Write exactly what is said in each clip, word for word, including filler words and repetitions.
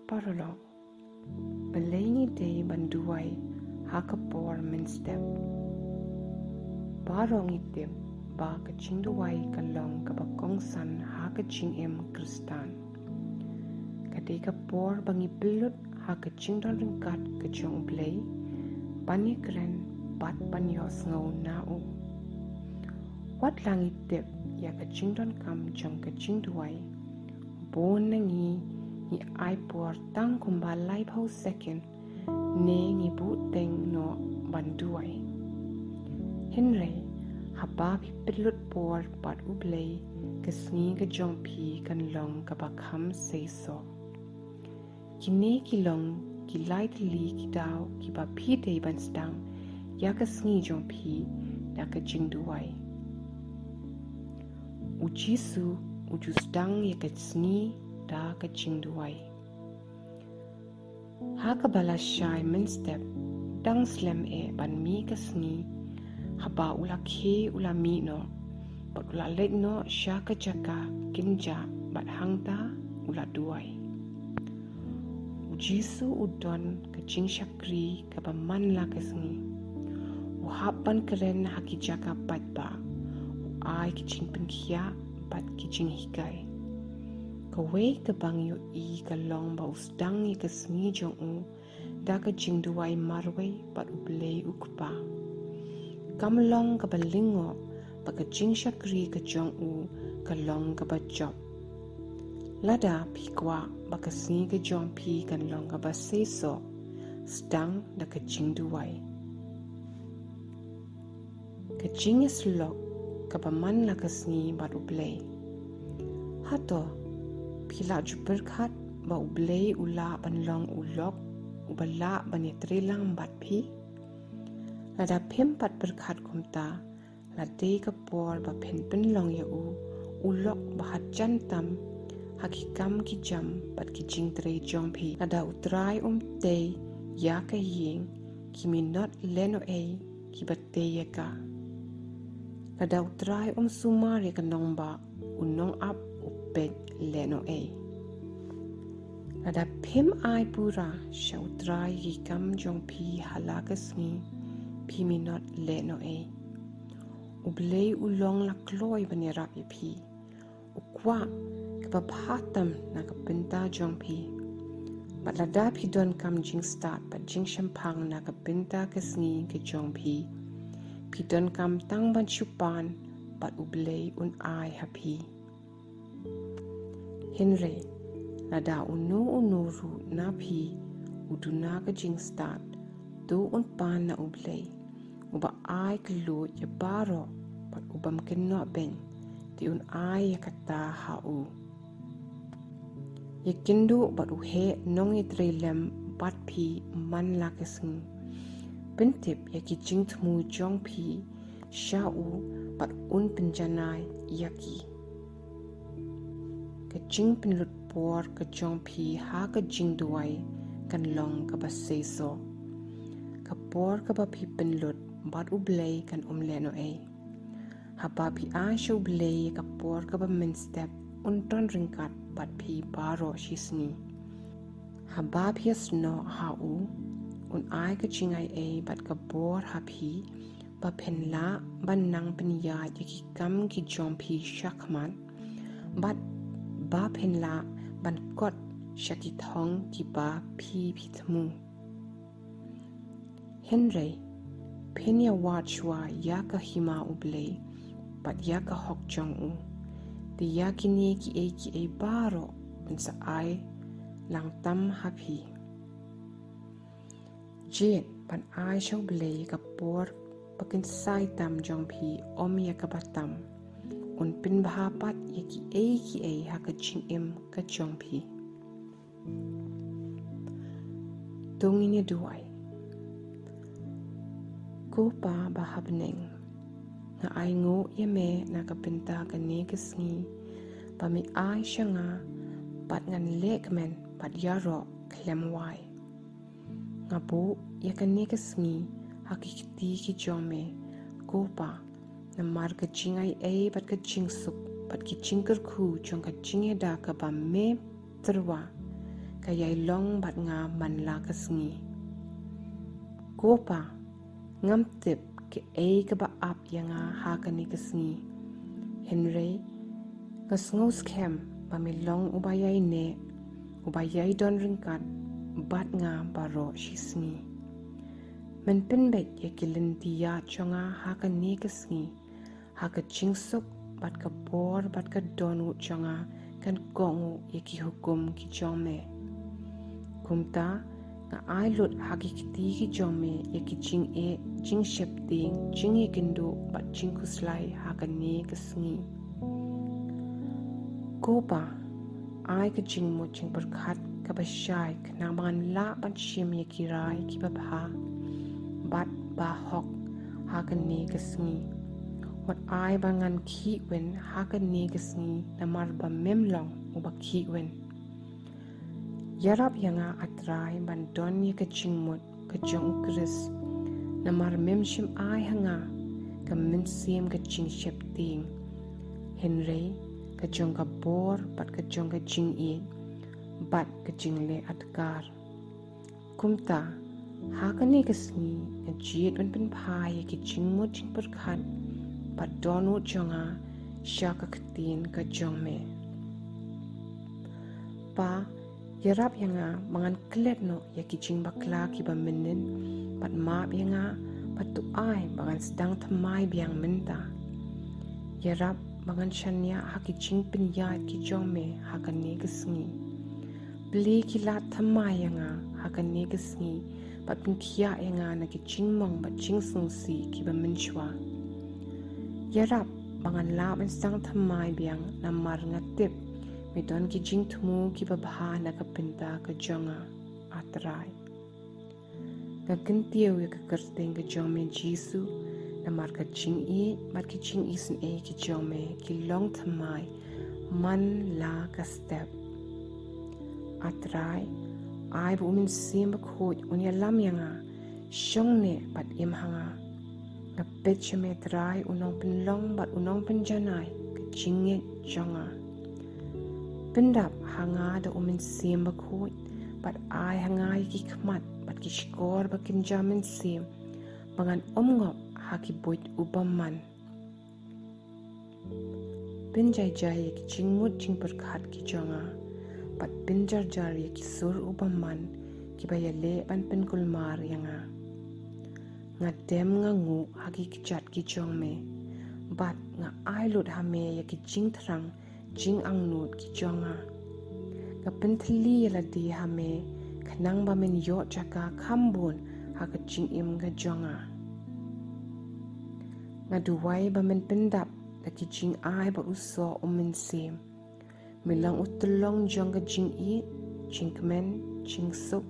Paralok, balei ngi dei ban duwai ha ka por mynstep? Baroh ngi tip ba ka jingduwai ka long kaba kongsan ha ka jingim Khristan. Ka dei ka por ba ngi pynlut ha ka jingdon ryngkat ka jong U Blei, ban ïakren bad ban ïohsngew na U. Wat la ngi tip ïa ka jingdonkam jong ka jingduwai, bun na ngi ngi ai por tang kumba laiphew second ne ngi buhteng noh ban duwai. Hynrei haba phi pynlut por bad U Blei, ka sngi ka jong phi kan long kaba kham seisoh. Kine ki long ki lai tylli ki daw kiba phi dei ban sdang ïa ka sngi jong phi da ka jingduwai. U Jisu u ju sdang ïa ka sngi da ka jingduwai. Ha kaba lashai mynstep, dang slem eh ban mih ka sngi, haba u la khie u la mih noh bad u la leit noh sha ka jaka kynjah bad hangta u la duwai. U Jisu u don ka jingshakri kaba man la ka sngi. U hap ban kren ha ki jaka paidbah, u ai ki jingpynkhiah bad ki jinghikai. Kawei kaba ngi ïohi ka long ba u sdang ïa ka sngi jong u da ka jingduwai marwei bad U Blei U Kpa. Kam long kaba lyngngoh ba ka jingshakri ka jong u ka long kaba jop. Lada phi kwah ba ka sngi ka jong phi kan long kaba seisoh, sdang da ka jingduwai. Ka jingïasyllok kaba man la ka sngi bad U Blei. Hato phi la ju pyrkhat ba U Blei u lah ban long u lok uba lah ban ïatreilang bad phi? Lada phim pat pyrkhat kumta, la dei ka por ba phin pynlong ïa u u lok ba hajan tam ha ki kam ki jam bad ki jingtrei jong phi. Lada U Trai um tei ïa ka ïing, ki minot lehnohei kiba tei ïa ka. Lada U Trai um sumar ïa ka nongbah, u nongap u peit lehnohei. Lada phim ai pura sha U Trai ïa ki kam jong phi ha la ka sngi, phi minot lehnohei. U Blei u long la kloi ban ïarap ïa phi. U kwah kaba bha tam na ka bynta jong phi. Bad lada phi donkam jingstad bad jingshemphang na ka bynta ka sngi ka jong phi, phi donkam tang ban shu pan bad U Blei un ai ha phi. Hynrei lada uno uno ruh na phi u duna ka jingstad, to un pan na U Blei, uba ai kylluid ïa baroh bad u bym kynnoh beiñ, te un ai ïa kata ha u. Ïakynduh bad u heh nongïatreilem bad phi man la ka sngi. Pyntip ïa ki jingthmu jong phi sha u bad un pynjanai ïa ki. Ka jingpynlut por ka jong phi ha ka jingduwai kan long kaba seisoh. Ka por kaba phi pynlut bad U Blei kan ym lehnohei. Haba phi ai sha U Blei ka por kaba mynstep, un don ryngkat bad phi baroh shisngi. Haba phi ïasnoh ha u, un ai ka jingaiei bad ka bor ha phi, ba phin lah ban nang pynïaid ïa ki kam ki jong phi shakhmat, bad ba phin lah ban kot sha ki thong kiba phi phi thmu. Hynrei phin ïawad shuwa ïa ka hima U Blei bad ïa ka hok jong u, te ïa kine kiei kiei baroh yn sa ai lang tam ha phi. Jied ban ai sha U Blei ka por ba kynsai tam jong phi, ym ïa kaba tam. Un pynbha pat ïa kiei kiei ha ka jingim ka jong phi. To ngin ïa duwai. Ko Pa ba ha bneng, nga ainguh ïa me na ka bynta kane ka sngi ba me ai sha nga, bad ngan leh kmen bad ïaroh khlem wai. Nga buh ïa kane ka sngi ha ki kti ki jong me, ko Pa, namar ka jingaiei bad ka jingsuk bad ki jingkyrkhu jong ka jingïada kaba me tyrwa, ka ïai long bad nga man la ka sngi. Ko Pa, ngam tip kaei kaba ap ïa nga ha kane ka sngi. Hynrei nga sngew skhem ba me long uba ïai neh, uba ïai don ryngkat bad nga baroh shi sngi. Men pynbeit ïa ki lynti ïaid jong nga ha kane ka sngi, ha ka jingsuk bad ka bor bad ka dohnud jong nga kan kohnguh ïa ki hukum ki jong me. Kumta nga ai lut ha ki kti ki jong me ïa ki jingeh, jingsheptieng, jingïakynduh bad jingkhuslai ha kane ka sngi. Ko Pa, ai ka jingmut jingpyrkhat kaba shai khnang ba ngan lah ban shim ïa ki rai kiba bha bad ba hok ha kane ka sngi. Wat ai ba ngan khih win ha kane ka sngi namar ba mem long uba khih win. Ïarap ïa nga, A Trai, ban don ïa ka jingmut ka jong U Khrist, namar mem shym ai ha nga ka mynsiem ka jingsheptieng, hynrei ka jong ka bor bad ka jong ka jingïeit bad ka jingleh adkar. Kumta ha kane ka sngi nga jied ban pynphai ïa ki jingmut jingpyrkhat bad dohnud jong nga sha ka ktien ka jong me. Pa, ïarap ïa nga ba ngan klet noh ïa ki jingbakla kiba mynnin bad map ïa nga bad to ai ba ngan sdang thymmai biang mynta. Ïarap ba ngan shaniah ha ki jingpynïaid ki jong me ha kane ka sngi. Plie ki lad thymmai ïa nga ha kane ka sngi bad pynkhiah ïa nga na ki jingmong bad jingsngewsih kiba mynshuwa. Ïarap ba ngan lah ban sdang thymmai biang namar nga tip me don ki jingthmu kiba bha na ka bynta ka jong nga, A Trai. Nga kyntiew ïa ka kyrteng ka jong me Jisu, namar ka jingïeit bad ka jingisynei ka jong me ki long thymmai man la ka step. A Trai, ai ba U Mynsiem Bakhuid un ïalam ïa nga, shong neh bad im ha nga. Nga peit sha me Trai, u nongpynlong bad u nongpynjanai ka jingngeit jong nga. Pyndap ha nga da U Mynsiem Bakhuid bad ai ha nga ïa ki khmat bad ki shkor ba kynja mynsiem ba ngan ym ngop ha ki buit u bymman. Pynjaijai ïa ki jingmut jingpyrkhat ki jong nga bad pynjarjar ïa ki sur u bymman kiba ïaleh ban pynkulmar ïa nga. Nga dem nga nguh ha ki kjat ki jong me bad nga ai lut ha me ïa ki jingthrang jingangnud ki jong nga. Nga pynthylli ïa lade ha me khnang ba men ïoh jaka kham bun ha ka jingim ka jong nga. Nga duwai ba men pyndap da ki jingai bad u soh U Mynsiem. Me long u tyllong jong ka jingïeit, jingkmen, jingsuk,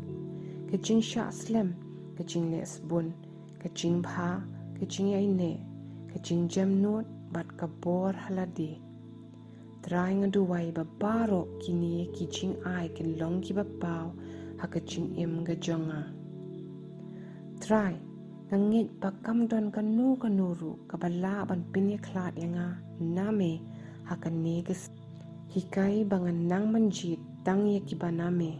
ka jingshah slem, ka jingleh sbun, ka jingbha, ka jingïaineh, ka jingjemnud bad ka bor ha lade. Trai, nga duwai ba baroh kine ki jingai kin long kiba paw ha ka jingim ka jong nga. Trai, nga ngeit ba kam don kano kano ruh kaba lah ban pynïakhlad ïa nga na me ha kane ka sngi. Hikai ba ngan nang ban jied tang ïa kiba na me,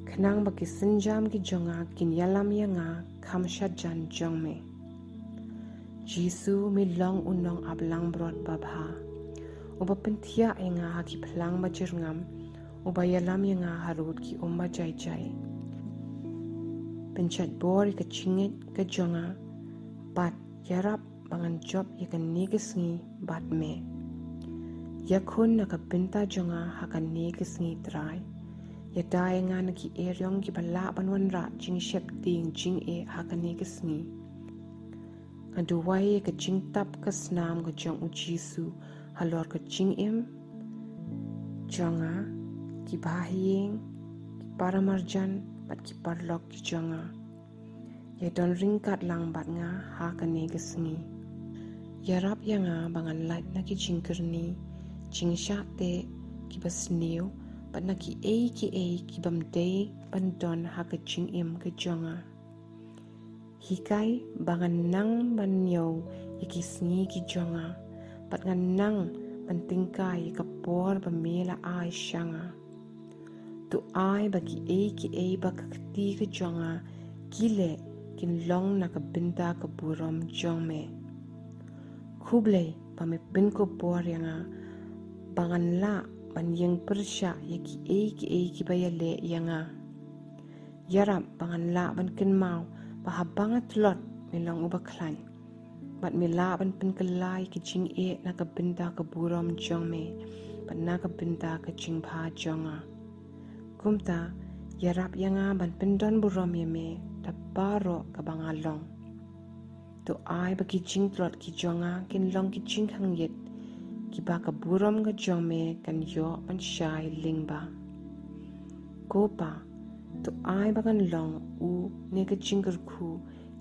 khnang ba ki sienjam ki jong nga kin ïalam ïa nga kham shajan jong me. Jisu, me long u nongaplangbrot babha, uba pynthiah ïa nga ha ki phlang ba jyrngam, uba ïalam ïa nga harud ki um ba jai jai. Pynshait bor ïa ka jingngeit ka jong nga bad ïarap ba ngan jop ïa kane ka sngi bad me. Ïakhun na ka bynta jong nga ha kane ka sngi, Trai. Ïada ïa nga na ki eriong kiba lah ban wanrah jingsheptieng jingeh ha kane ka sngi. Nga duwai ïa ka jingtap ka snam ka jong U Jisu halor ka jingim jong nga, ki bahaïing, ki paramarjan bad ki paralok ki jong nga. Ïa don ryngkat lang bad nga ha kane ka sngi. Ïarap ïa nga ba ngan lait na ki jingkyrni, jingshah teh kiba sniew bad na kiei kiei ki bym dei ban don ha ka jingim ka jong nga. Hikai ba ngan nang ban ñiew ïa ki sngi ki jong nga bad ngan nang ban tyngkai ïa ka por ba me la ai sha nga. To ai ba kiei kiei ba ka kti ka jong nga ki leh kin long na ka bynta ka burom jong me. Khublei ba me pynkup por ïa nga ba ngan lah ban ïeng pyrshah ïa kiei kiei kiba ïaleh ïa nga. Ïarap ba ngan lah ban kynmaw ba haba nga tlot me long uba khlaiñ, bad me lah ban pynkylla ïa ki jingeh na ka bynta ka burom jong me bad na ka bynta ka jingbha jong nga. Kumta, ïarap ïa nga ban pyndon burom ïa me da baroh kaba nga long. To ai ba ki jingtlot ki jong nga kin long ki jingkhangïit kiba ka burom ka jong me kan ïoh ban shai lyngba. Ko Pa, to ai ba ngan long u ne ka jingkyrkhu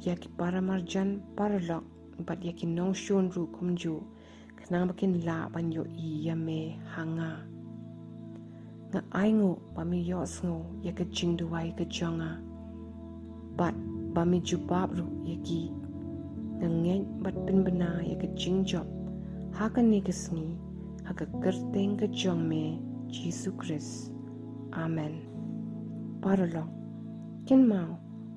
ïa ki paramarjan paralok bad ïa ki nongshun ruh kumjuh, khnang ba kin lah ban ïohi ïa me ha nga. Nga ainguh ba me ïohsngew ïa ka jingduwai ka jong nga bad ba me jubab ruh ïa ki. Nga ngeit bad pynbna ïa ka jingjop ha kane ka sngi ha ka kyrteng ka jong me, Jisu Khrist. Amen. Paralok, kynmaw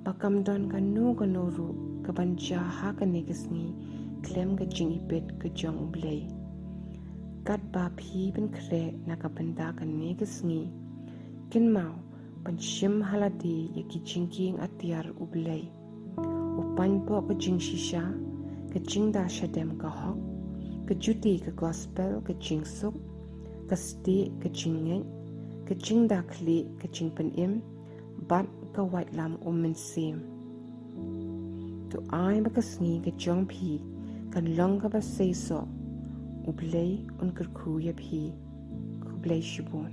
ba kam don kano kano ruh kaban jia ha kane ka sngi khlem ka jingibit ka jong U Blei. Katba phi pynkhreh na ka bynta kane ka sngi, kynmaw ban shim ha lade ïa ki jingkieng atiar U Blei. U painpoh ka jingshisha, ka jingda shadem ka hok, ka juti ka gospel ka jingsuk, ka stieh ka jingngeit, ka jingda khlieh ka jingpynim, bad ka waitlam U Mynsiem. To ai ba ka sngi ka jong phi kan long kaba seisoh. U Blei un kyrkhu ïa phi. Khublei shibun.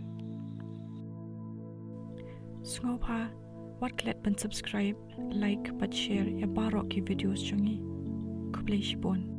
Sngewbha wat klet ban subscribe, like bad share ïa baroh ki videos jong ngi. Khublei shibun.